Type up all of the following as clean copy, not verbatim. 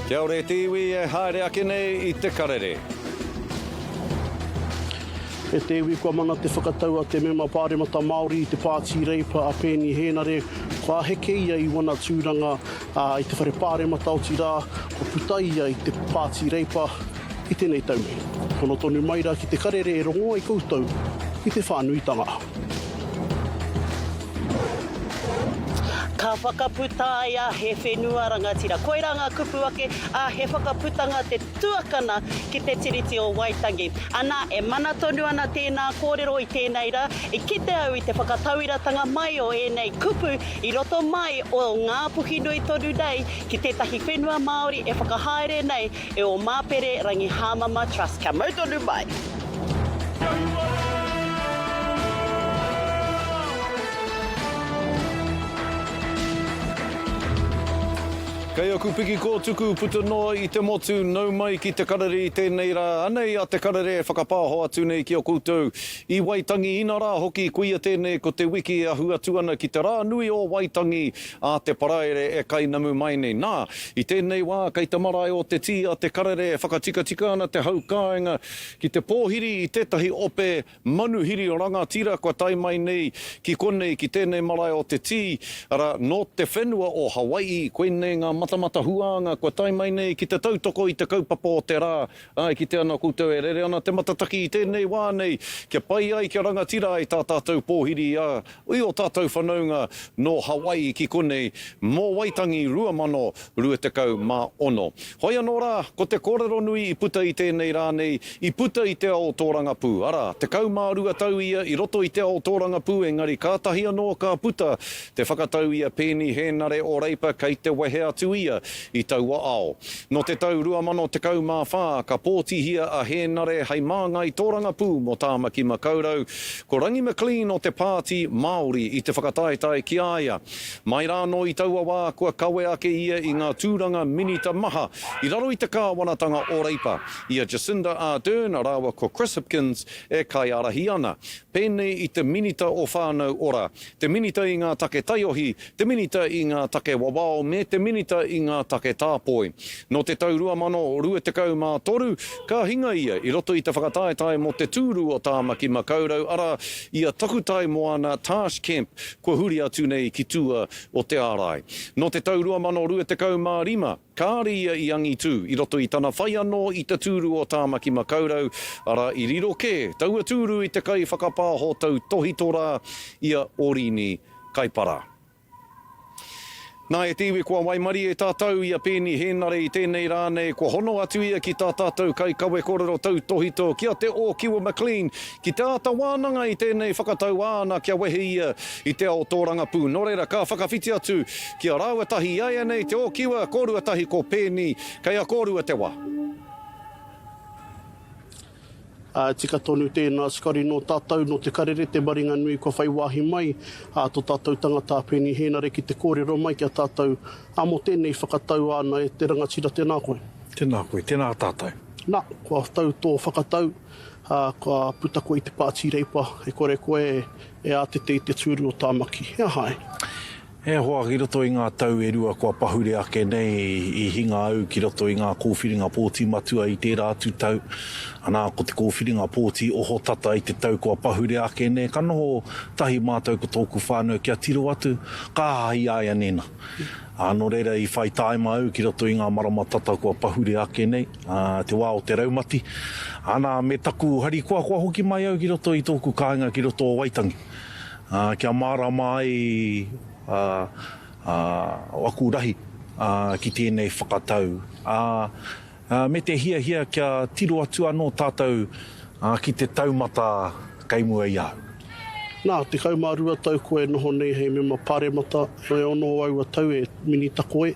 Kia ora e te iwi e haere ake nei i te karere. E te iwi kua mana te whakatau a te Mema Pāremata Māori i te Pāti Reipa a Peeni Hēnare kua heke ia i wana tūranga i te Whare Pāremata otirā kua puta ia i te Pāti Reipa i tēnei tau nei. Hono tonu mai rā ki te karere e rongo ai koutou i te whānuitanga. Ka whakaputaia he whenua rangatira. Koirā ngā kupu ake, ā, he whakaputanga te tuakana ki te Tiriti o Waitangi. Ana, e mana tonu ana tēnā kōrero i tēnei rā, i kite au i te whakatauiratanga mai o ēnei kupu i roto mai o Ngāpuhi nui tonu nei ki tētahi whenua Māori e whakahaere nei e ō Māpere Rangi Hāmama Trust. Kia mau tonu mai! Kei aku piki kōtuku puta noa i te motu, nau mai ki Te Karere i tēnei rā. Anei a Te Karere e whakapāho atu nei ki a koutou i Waitangi, inarā hoki koia tēnei ko te wiki e ahu atu ana ki te rā nui o Waitangi a te Paraire e kainamu mai nei. Nā, i tēnei wā kei te marae o Te Tī a Te Karere e whakatikatika ana te hau kāinga ki te pōhiri i tētahi ope manuhiri rangatira kua tae mai nei ki konei, ki tēnei marae o Te Tī, arā, nō te whenua o Hawai'i, koinei ngā matamata huānga kua tae mai nei ki te tautoko i te kaupapa o te rā, ā, e kite ana koutou e rere ana te matataki i tēnei wā nei, kia pai ai, kia rangatira ai tā tātou pōhiri i a, i ō tātou whanaunga nō Hawai'i ki konei mō Waitangi 2026. Hoi anō rā, ko te kōrero nui i puta i tēnei rā nei, i puta i te ao tōrangapū, arā, 12 tau ia i roto i te ao tōrangapū engari kātahi anō ka puta te whakatau i a Peeni Hēnare o Reipa kei te wehe atu ia i taua ao. Nō te tau 2014 ka pōtihia a Hēnare hei māngai tōrangapū mō Tāmaki Makaurau, Ko Rangi McLean o te Pāti Māori i te whakataetae ki a ia. Mai rā anō i taua wā kua kawe ake ia i ngā tūranga minita maha i raro i te kāwanatanga o Reipa, i a Jacinda Ardern rāua ko Chris Hipkins e kaiārahi ana, pēnei i te Minita o Whānau Ora, te Minita i ngā Take Taiohi, te Minita i ngā Take Wawao me te Minita i ngā Take Tāpoi. Nō te tau 2023, ka hinga ia i roto i te whakataetae mō te tūru o Tāmaki Makaurau, arā, i a Takutai Moana Tarsh Kemp, kua huri atu nei ki tua o te ārai. Nō te tau 2025, Kāre ia i angitū i roto i tana whai anō i te tūru o Tāmaki Makaurau, arā, i riro kē taua tūru i te kaiwhakapāho tautōhito rā, i a Orini Kaipara. Nā, e te iwi kua waimarie tātou i a Peeni Hēnare i tēnei rā nei, kua hono atu ia ki tā tātou kaikawe kōrero tautōhito, ki a Te Ōkiwa McLean, ki te āta wānanga i tēnei whakatau āna kia wehe ia i te ao tōrangapū. Nō reira, ka whakawhiti atu ki a rāua tahi iaianei, Te Ōkiwa, kōrua tahi ko Peeni, kei a kōrua te wā. Ā, tika tonu tēnā, Scotty, nō tātou, nō Te Karere te maringanui kua whai wāhi mai ā tō tātou tangata a Peeni Hēnare ki te kōrero mai ki a tātou, ā, mō tēnei whakatau āna e te rangatira tēnā koe. Tēnā koe, tēnā tātou. Nā, kua tau tō whakatau, ā, kua puta koe i te Pāti Reipa, e kore koe e ātete i te tūru o Tāmaki. He aha ai? E hoa, ki roto i ngā tau e rua kua pahure ake nei, i hinga au ki roto i ngā kōwhiringa pōti matua i tērā atu tau. Anā, ko te kōwhiringa pōti ohotata i te tau kua pahure ake nei, ka noho tahi mātou ko tōku whānau kia tiro atu, ka aha i a ia nēnā. Ā, nō reira i whai tāima au ki roto i ngā marama tata kua pahure ake nei, ā, te wā o te raumati. Anā, me taku harikoakoa hoki mai au ki roto i tōku kāinga ki roto o Waitangi, ā, kia mārama ai, ā, ā, aku rahi, ā, ki tēnei whakatau, ā, Ā, me te hiahia kia tiro atu anō tātou ki te taumata kei mua i a au. Nā, 12 tau koe e noho nei hei mema paremata, e ono o aua tau e minita koe,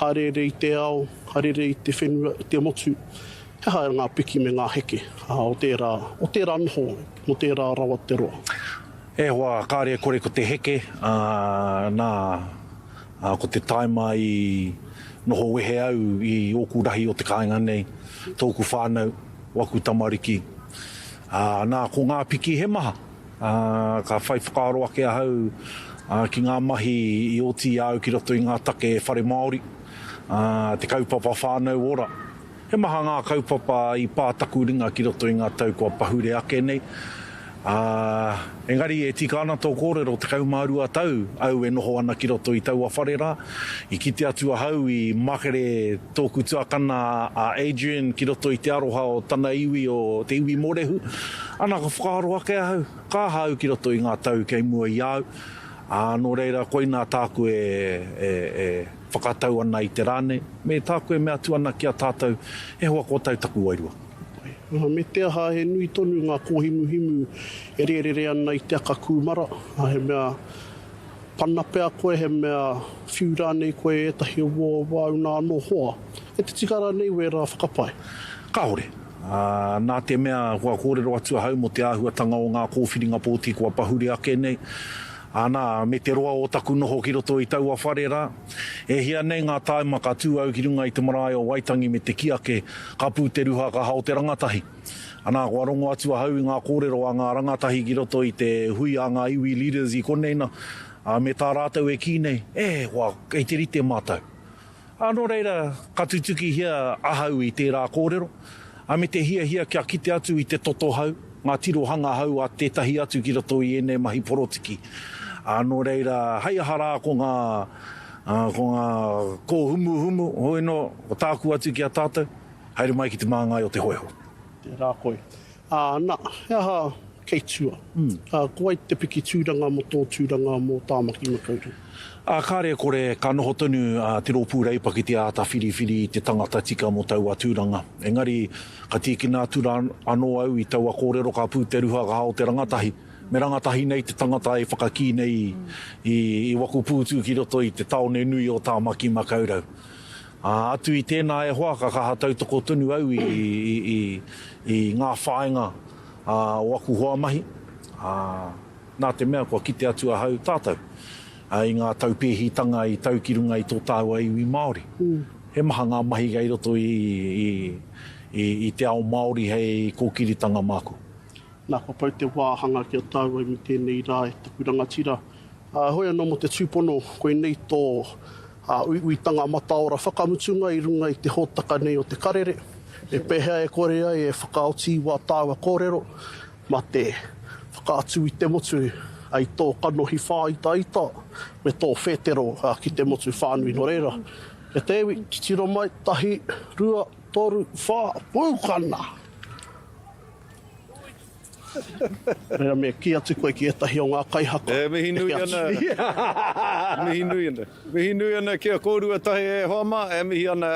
haereere i te ao, haereere i te whenua, i te motu, he aha ngā piki me ngā heke o tērā, o tērā noho, mō tērā rawa te roa? E hoa, kāre e kore ko te heke, ā, nā, Ā, ko te taima i noho wehe au i ōku rahi o te kāinga nei, tōku whānau, waku tamariki. Ā, nā, ko ngā piki he maha. Ā, ka whai whakaaro ake ahau, ā, ki ngā mahi i oti i a au ki roto i ngā take whare Māori. ā, te kaupapa Whānau Ora. He maha ngā kaupapa i pā taku ringa ki roto i ngā tau kua pahure ake nei, ā, engari e tika ana tō kōrero, 12 tau au e noho ana ki roto i taua whare rā. I kite atu ahau i makere tōku tuakana a Adrian ki roto i te aroha o tana iwi, o te iwi Mōrehu. Ana, ka whakaaro ake ahau, ka aha au ki roto i ngā tau kei mua i a au, ā, nō reira koinā tāku e, e, e. Whakatau ana i te rā nei, me tāku e mea atu ana ki a tātou, e hoa kua tau taku wairua. Me te aha, he nui tonu ngā kōhimuhimu e rērere ana i te aka kūmara, he mea pana pea koe, he mea whiu rānei koe e ētahi o wāu nā anō hoa. Kei te tika rānei wērā whakapae? Kāore. Nā te mea kua kōrero atu ahau mō te āhuatanga o ngā kōwhiringa pōti kua pahure ake nei, Ana, me te roa o taku noho ki roto i taua whare rā. E hia nei ngā tāima ka tū au ki runga i te marae o Waitangi me te kī ake, ka pū te ruha ka hao te rangatahi. Ana, kua rongo atu ahau i ngā kōrero a ngā rangatahi ki roto i te hui a ngā iwi leaders i konei na, ā, me tā rātou e kī nei, e hoa, kei te rite mātou. Ā, nō reira, ka tutukihia ahau i tērā kōrero, ā, me te hiahia kia kite atu i te toto hau, ngā tirohanga hau a tētahi atu ki roto i ēnei mahi porotiki. Ā, nō reira, hei aha rā ko ngā, ā, ko ngā kōhumuhumu, hoi nō, ko tāku atu ki a tātou, haere mai ki te māngai o te hōiho. Tērā koe. Ā, nā, he aha kei tua? Ā, ko wai te piki tūranga mō tō tūranga mō Tāmaki Makaurau? Ā, kāre e kore, ka noho tonu a Te Rōpū Reipa ki te āta whiriwhiri i te tangata tika mō taua tūranga. Engari, ka tīkina atu rā anō au i taua kōrero ka pū te ruha ka hao te rangatahi. Me rangatahi nei te tangata e whakakī nei i waku pūtu ki roto i te tāone nui o Tāmaki Makaurau. Ā, atu i tēnā e hoa, ka kaha tautoko tonu au i ngā whāinga o aku hoa mahi, ā, nā te mea kua kite atu ahau, tātou, i ngā taupēhitanga i tau ki runga i tō tāua iwi Māori. He maha ngā mahi kei roto i te ao Māori hei kōkiritanga māku. Nā, kua pau te wāhanga ki a tāua i tēnei rā e taku rangatira. Ā, heoi anō mō te tūpono, koinei tō uiuitanga mataora whakamutunga i runga i te hōtaka nei o Te Karere. Me pēhea e kore ai e whakaoti i wā tāua kōrero mā te whakaatu i te motu i tō kanohi whāitaita me tō whētero ki te motu whānui. Nō reira, e te iwi, titiro mai, tahi, rua, toru, whā, pūkana! Reira me kī atu koe ki ētahi o ngā kaihaka. E mihi nui ana. Mihi nui ana. Mihi nui ana ki a kōrua tahi e hoa mā, e mihi ana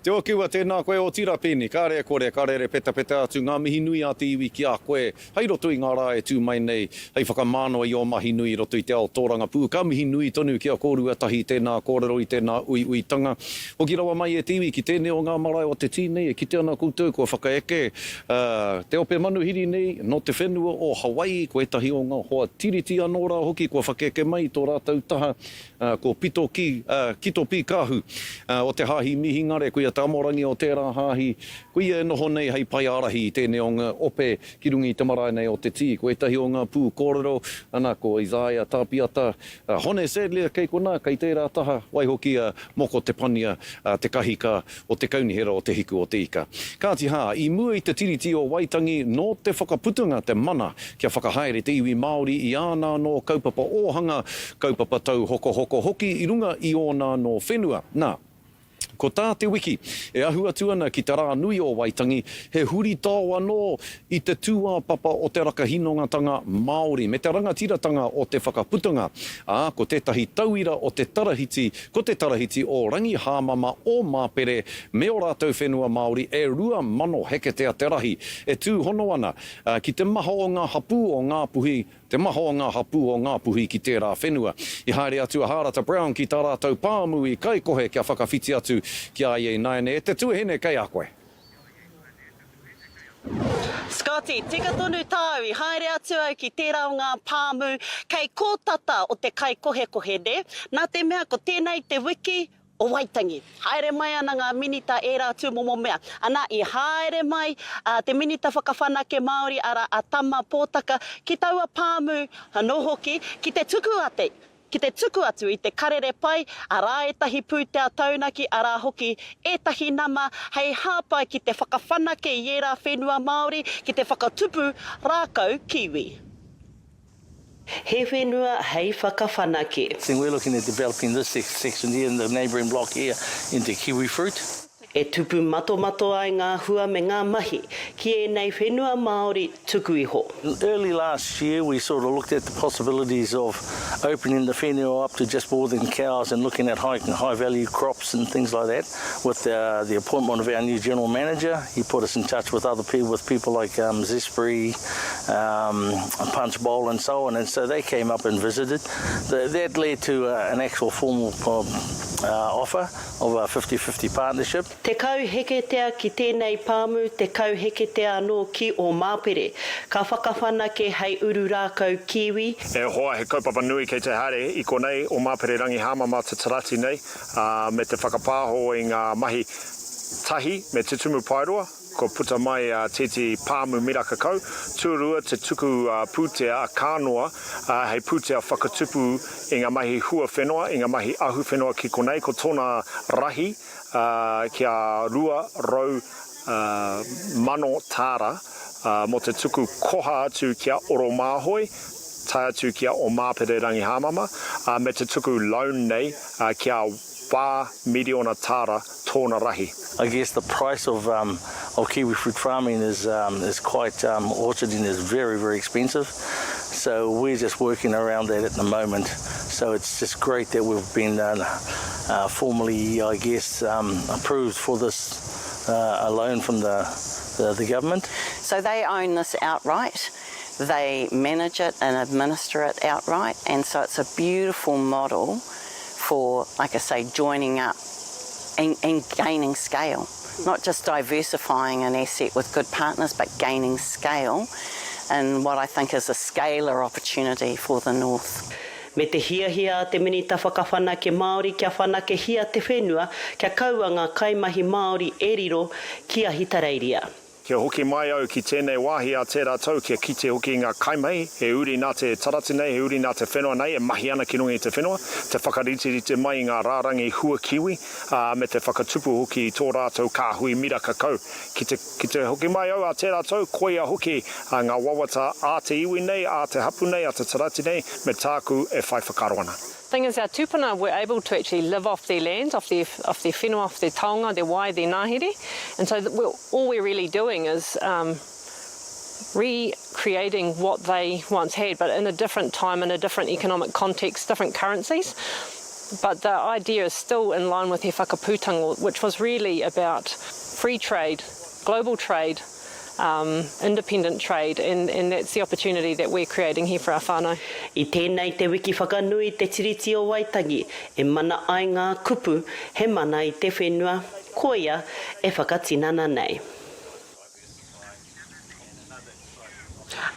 Te Okiwa, tēnā koe otirā Peni, kāre e kore, ka rere petapeta atu ngā mihi nui a te iwi ki a koe hei roto i ngā rā e tū mai nei hei whakamānawa i ō mahi nui i roto i te ao tōrangapū. Ka mihi nui tonu ki a kōrua tahi tēnā kōrero i tēnā uiuitanga. Hoki rawa mai e te iwi ki tēnei o ngā marae o te tī nei e kite ana koutou kua whakaeke Ā, te ope manuhiri nei, nō te whenua o Hawaii, ko ētahi o ngā hoa tiriti anō rā hoki kua whakeke mai i tō rātou taha, ā, ko Pito Ki, ā, Kito Pīkāhu, ā, o te Hāhi Mihingare, koia te amorangi o tērā hāhi, koia e noho nei hei pae ārahi i tēnei o ngā ope ki runga i te marae nei o Te Tī. Ko ētahi o ngā pū kōrero, ana, ko Isaiah Tāpiata, ā, Hone Sadlier kei konā, kei tērā taha, waihoki a Moko Te Pania, ā, te kahika o te Kaunihera o Te Hiku o Te Ika. Kāti hā, i mua i te Tiriti o Waitangi, nō te whakaputanga te mana kia whakahaere te iwi Māori i āna anō kaupapa ōhanga, kaupapa tauhokohoko hoki i runga i ōna anō whenua. Nā, ko tā te wiki e ahu atu ana ki te rā nui o Waitangi, he huritao anō i te tūāpapa o te rakahinongatanga Māori me te rangatiratanga o te whakaputanga, ā, ko tētahi tauira o te tarahiti Ko te tarahiti o Rangihāmama o Māpere me ō rātou whenua Māori e 2,000 heketea te rahi, e tūhono ana ki te maha o ngā hapū o Ngāpuhi, te maha o ngā hapū o Ngāpuhi ki tērā whenua. I haere atu a Hārata Brown ki tā rātou pāmu i Kaikohe kia whakawhiti atu ki a ia ināianei. E te tuahine kei a koe. Scotty, tika tonu tāu, i haere atu au ki tērā o ngā pāmu kei kō tata o te kaikohekohe, nē? Nā te mea ko tēnei te wiki o Waitangi. Haere mai ana ngā minita ērā tūmomo mea. Ana, i haere mai te Minita Whakawhanake Māori, arā, a Tama Pōtaka, ki taua pāmu anō hoki, ki te tuku a te. Ki te tuku atu i te karere pai, arā ētahi pūtea taunaki, arā hoki ētahi nama hei hāpai ki te whakawhanake i ērā whenua Māori ki te whakatupu rākau kiwi. He whenua hei whakawhanake. Then we're looking at developing this section here and the neighbouring block here into kiwi fruit. E tupu matomato ai ngā hua me ngā mahi ki ēnei whenua Māori tuku iho. Early last year we sort of looked at the possibilities of opening the whenua up to just more than cows and looking at high, high value crops and things like that. With the, the appointment of our new general manager, he put us in touch with other people, with people like um, Zespri, um, Punch Bowl and so on. And so they came up and visited. The, that led to uh, an actual formal um, uh, offer of a 50-50 partnership. 10 heketea ki tēnei pāmu, 10 heketea anō ki Ōmāpere. Ka whakawhanake hei uru rākau kiwi. E hoa, he kaupapa nui kei te haere i konei, Ōmāpere Rangihāmama te tarati nei, ā, me te whakapāho i ngā mahi tahi me Te Tumu Paeroa. Kua puta mai a tētehi pāmu miraka kau, tuarua te tuku pūtea a Kānoa hei pūtea whakatupu i ngā mahi hua whenua, i ngā mahi ahuwhenua ki konei, ko tōna rahi kia 200 tāra mō te tuku koha atu ki a Oromāhoe, tae atu ki a Omāpere Rangihāmama, me te tuku loan nei kia miriona tāra tōna rahi. I guess the price of um, of kiwi fruit farming is um, is quite um, orcharding is very very expensive, so we're just working around that at the moment. So it's just great that we've been uh, uh, formally, I guess, um, approved for this uh, a loan from the, the the government. So they own this outright. They manage it and administer it outright, and so it's a beautiful model for, like I say, joining up and, and gaining scale. Not just diversifying an asset with good partners, but gaining scale in what I think is a scalar opportunity for the North. Me te hiahia a te Minita Whakawhanake Māori kia whanakehia te whenua kia kaua ngā kaimahi Māori e riro ki Ahitereiria. Kia hoki mai au ki tēnei wāhi ā tērā tau kia kite hoki i ngā kaimahi, he uri nā te tarati nei, he uri nā te whenua nei e mahi ana ki runga i te whenua, te whakariterite mai i ngā rārangi hua kiwi, ā, me te whakatupu hoki i tō rātou kāhui miraka kau. Ki te, ki te hoki mai au ā tērā tau, koia hoki ngā wawata ā te iwi nei, ā te hapu nei, ā te tarati nei, me tāku e whai whakaaro ana. Thing is our tupuna were able to actually live off their lands, off their, off their whenua, off their taonga, their wai, their ngahere, and so we're, all we're really doing is um, recreating what they once had, but in a different time, in a different economic context, different currencies. But the idea is still in line with He Whakaputanga, which was really about free trade, global trade, um, independent trade, and, and that's the opportunity that we're creating here for our whānau. I tēnei te wiki whakanui i te Tiriti o Waitangi e mana ai ngā kupu he mana i te whenua, koia e whakatinana nei.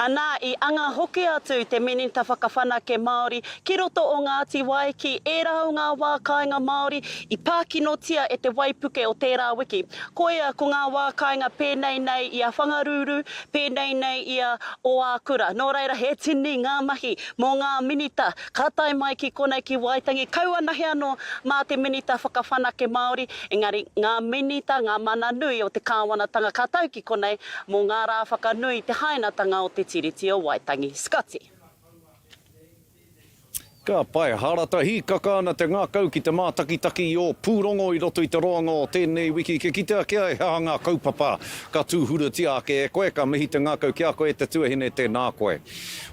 Anā, i anga hoki atu te Minita Whakawhanake Māori ki roto o Ngāti Wai ki ērā o ngā wā kāinga Māori i pākinotia e te waipuke o tērā wiki. Koia ko ngā wā kāinga pēnei nei i a Whangaruru, pēnei nei i a Oākura. Nō reira, he tini ngā mahi mō ngā minita ka tae mai ki konei ki Waitangi, kaua nahe anō mā te Minita Whakawhanake Māori, engari ngā minita, ngā mana nui o te kāwanatanga ka tau ki konei mō ngā rā whakanui i te hainatanga o te Tiriti o Waitangi. Scotty. Ka pai, harata hīkaka ana te ngākau ki te mātakitaki i ō pūrongo i roto i te roanga o tēnei wiki kia kite ake ai he aha ngā kaupapa ka tūhuratia ake e koe, ka mihi te ngākau ki a koe e te tuahine tēnā koe.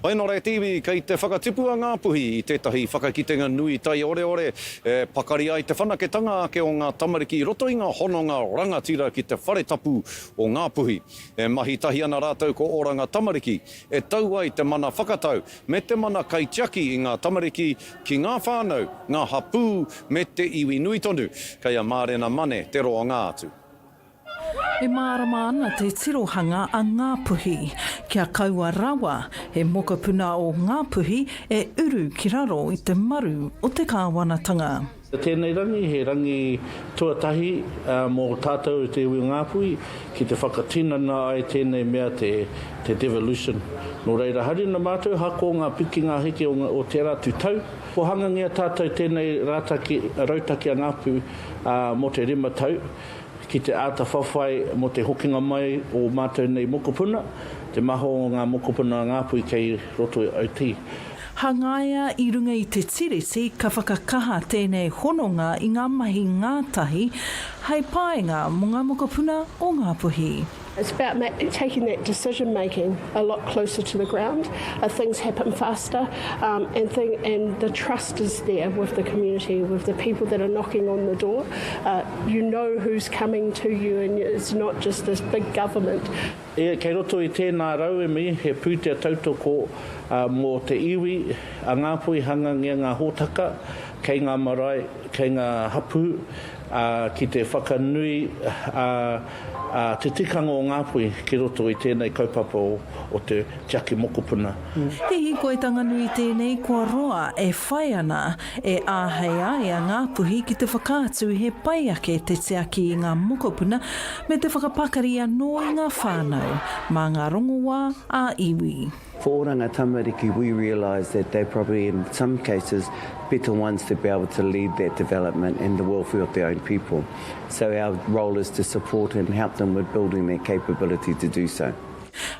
Whai nō reira te iwi kei te whakatipu a Ngāpuhi i tētahi whakakitenga nui taioreore e pakari ai te whanaketanga ake o ngā tamariki i roto i ngā hononga rangatira ki te whare tapu o Ngāpuhi. E mahi tahi ana rātou ko Oranga Tamariki e tau ai te mana whakatau me te mana kaitiaki i ngā tamariki ki ngā whānau, ngā hapū me te iwi nui tonu. Kei a Mārena Mane te roanga atu. E mārama ana te tirohanga a Ngāpuhi, kia kaua rawa he mokopuna o Ngāpuhi e uru ki raro i te maru o te kāwanatanga. Tēnei rangi, he rangi tuatahi mō tātou te iwi o Ngāpuhi ki te whakatinana ai tēnei mea te te devolution. Nō reira, hari ana mātou, ahakoa ngā piki ngā heke o o tērā atu tau, kua hangangia tātou tēnei rātaki, rautaki a Ngāpuhi mō te rima tau, ki te āta whawhai mō te hokinga mai o mātou nei mokopuna, te maha o ngā mokopuna a Ngāpuhi kei roto i OT. Hangaia i runga i te Tiriti ka whakakaha tēnei hononga i ngā mahi ngātahi hei painga mō ngā mokopuna o Ngāpuhi. It's about taking that decision making a lot closer to the ground, things happen faster and thing and the trust is there with the community, with the people that are knocking on the door, you know who's coming to you and it's not just this big government. Kei roto i tēnā rauemi he pūtea tautoko mō te iwi a Ngāpuhi hangangia ngā hōtaka kei ngā marae, kei ngā hapū, ā, ki te whakanui ā, te tikanga o Ngāpuhi ki roto i tēnei kaupapa o te tiaki mokopuna. He hīkoitanga nui tēnei kua roa e whai ana, e āhei ai a Ngāpuhi ki te whakaatu he pai ake te tiaki i ngā mokopuna me te whakapakari anō i ngā whānau mā ngā rongoā ā-iwi. For Oranga Tamariki we realise that they're probably in some cases better ones to be able to lead that development and the welfare of their own people. So our role is to support and help them with building that capability to do so.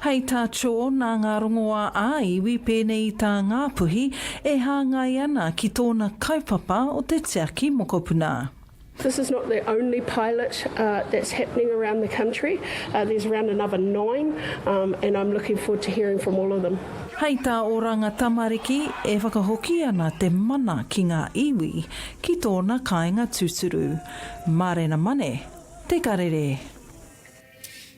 Hei tā Cho, nā ngā rongoā ā-iwi pēnei i tā Ngāpuhi e hāngai ana ki tōna kaupapa o te tiaki mokopuna. This is not the only pilot that's happening around the country, there's around another nine and I'm looking forward to hearing from all of them. Hei tā Oranga Tamariki, e whakahoki ana te mana ki ngā iwi, ki tōna kāinga tūturu. Mārena Mane, Te Karere.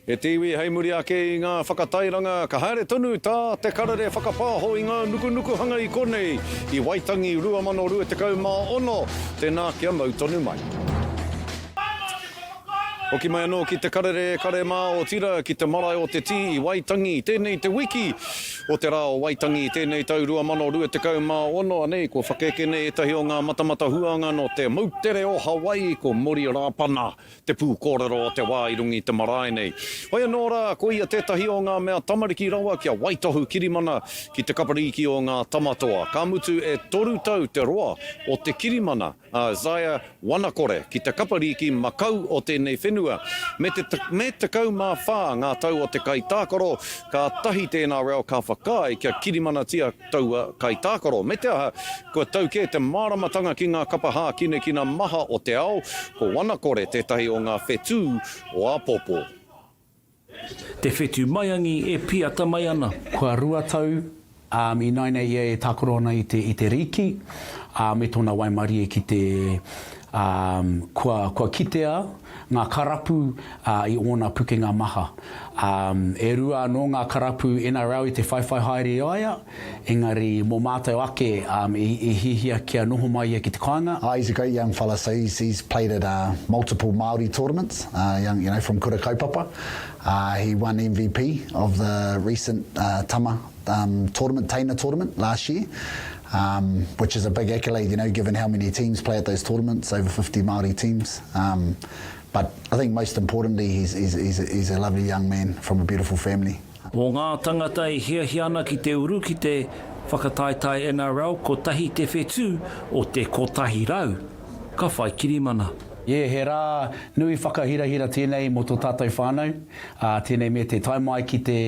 E te iwi, hei muri ake i ngā whakatairanga, ka haere tonu tā Te Karere whakapāho i ngā nukunukuhanga i konei, i Waitangi 2026, tēnā kia mau tonu mai. Hoki mai anō ki Te Karere e kare mā, otirā ki te marae o Te Tī i Waitangi, tēnei te wiki o te rā o Waitangi i tēnei tau 2026, anei kua whakeke nei ētahi o ngā matamata huānga nō te moutere o Hawaii, ko Mori Rāpana. Te pūkōrero o te wā i runga i te marae nei. Hoi anō rā, ko ia tētahi o ngā mea tamariki rawa kia waitohu kirimana ki te kaparīki o ngā Tamatoa. Ka mutu e toru tau te roa o te kirimana a Isaiah Wanakore ki te kaparīki makau o tēnei whenua. Me te me 14 ngā tau o te kaitākaro, kātahi tēnā reo ka whakaae kia kirimanatia taua kaitākaro. Me te aha, kua tau kē te māramatanga ki ngā kapa hākinakina maha o te ao, ko Wanakore tētahi o ngā whetū o āpōpō. Te whetu maiangi e piata mai ana. Kua rua tau, ā, ināianei ia e tākaro ana i te, i te rīki, ā, me tōna waimarie ki te, ā, kua, kua kitea ngā karapu, ā, i ōna pukenga maha. Ā, e rua anō ngā karapu NRL i te whaiwhai haere i a ia, engari mō mātou ake, ā, i, i hiahia kia noho mai ia ki te kāinga. Oh, he's a great young fella, so he's, he's played at uh, multiple Māori tournaments, uh, young, you know, from Kura Kaupapa. Uh, he won MVP of the recent uh, Tama um, tournament, Teina tournament last year, um, which is a big accolade, you know, given how many teams play at those tournaments, over 50 Māori teams. Um, But I think most importantly he's, he's, he's, he's a lovely young man from a beautiful family. Mō ngā tangata e hiahia ana ki te uru ki te whakataetae NRL kotahi te whetū o te 100 ka whai kirimana. Yeah, he rā nui whakahirahira tēnei mō tō tātou whānau, ā, tēnei me te tae mai ki te,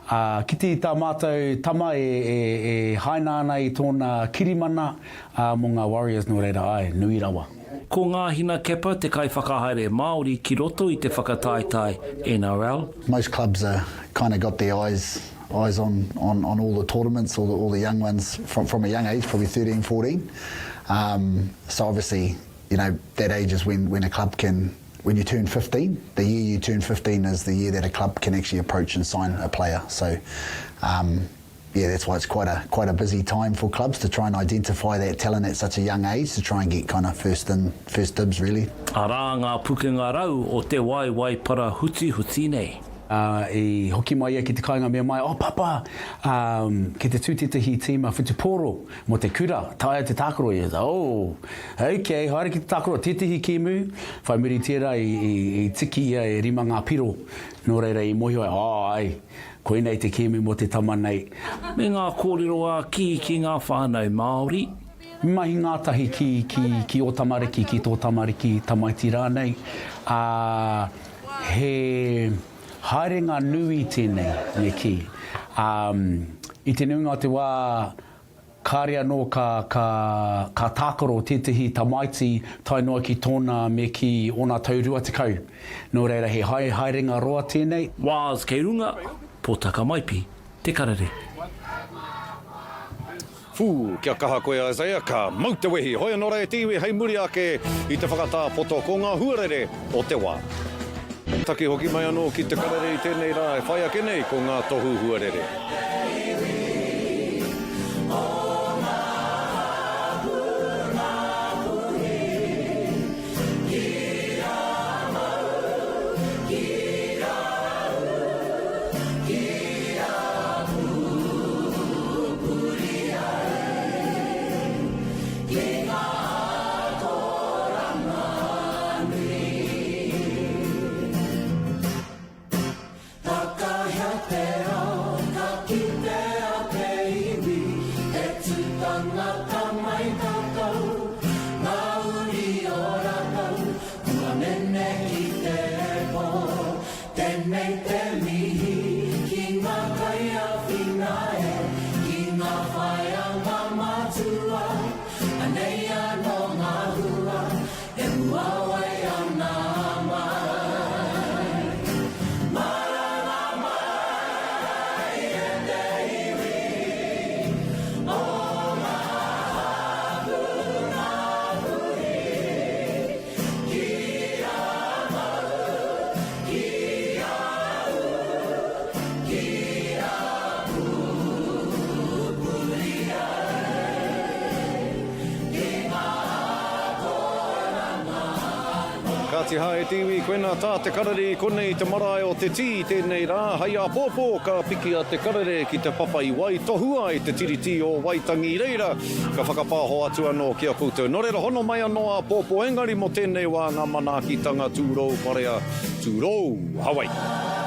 ā, kite i tā mātou tama e, e, e haina ana i tōna kirimana, ā, mō ngā Warriors nō reira, āe, nui rawa. Ko Ngāhina Kepa te kaiwhakahaere Māori ki roto i te whakataetae NRL. Most clubs are kind of got their eyes eyes on on on all the tournaments, all the all the young ones from from a young age, probably 13, 14. Um, so obviously, you know, that age is when when a club can when you turn 15, the year you turn 15 is the year that a club can actually approach and sign a player. So, um, yeah, that's why it's quite a quite a busy time for clubs to try and identify that talent at such a young age to try and get kind of first in, first dibs really. Arā ngā pukenga rau o te waewae para hutihuti nei. I hoki mai ia ki te kāinga mea mai, Oh papa, kei te tū tētahi tīma whutupōro mō te kura, taea te tākaro ia. Oh, ok, haere ki te tākaro, tētahi kēmu, whai muri i tērā i tiki ia e rima ngā piro, nō reira i mōhio ai, oh ai, koinei te kēmu mō te tama nei. Me ngā kōrero ā-kī ki ngā whānau Māori. Mahi ngātahi ki, ki, ki ō tamariki, ki tō tamariki, tamaiti rānei, ā, he haerenga nui tēnei, me kī. Ā, i te nuinga o te wā, kāre anō ka, ka, ka tākaro tētehi tamaiti tae noa ki tōna, me kī, ōna tau 20. Nō reira, he hae, haerenga roa tēnei. Waz kei runga, Potaka Maipi, Te Karere. Whū, kia kaha koe Isaiah, ka mau te wehi. Hoi anō rā e te iwi hei muri ake i te whakatā poto ko ngā huarere o te wā. Taki hoki mai anō ki te karere i tēnei rā e whai ake nei ko ngā tohu huarere. Kāti hā e te iwi, koinā tā te karere i konei i te marae o Te Tī i tēnei rā, hei āpōpō ka piki a te karere ki te papa i waitohua ai te Tiriti o Waitangi i reira ka whakapāho atu anō ki a koutou. Nō reira hono mai anō āpōpō engari mō tēnei wā ngā manaakitanga tūrou parea tūrou Hawaiki.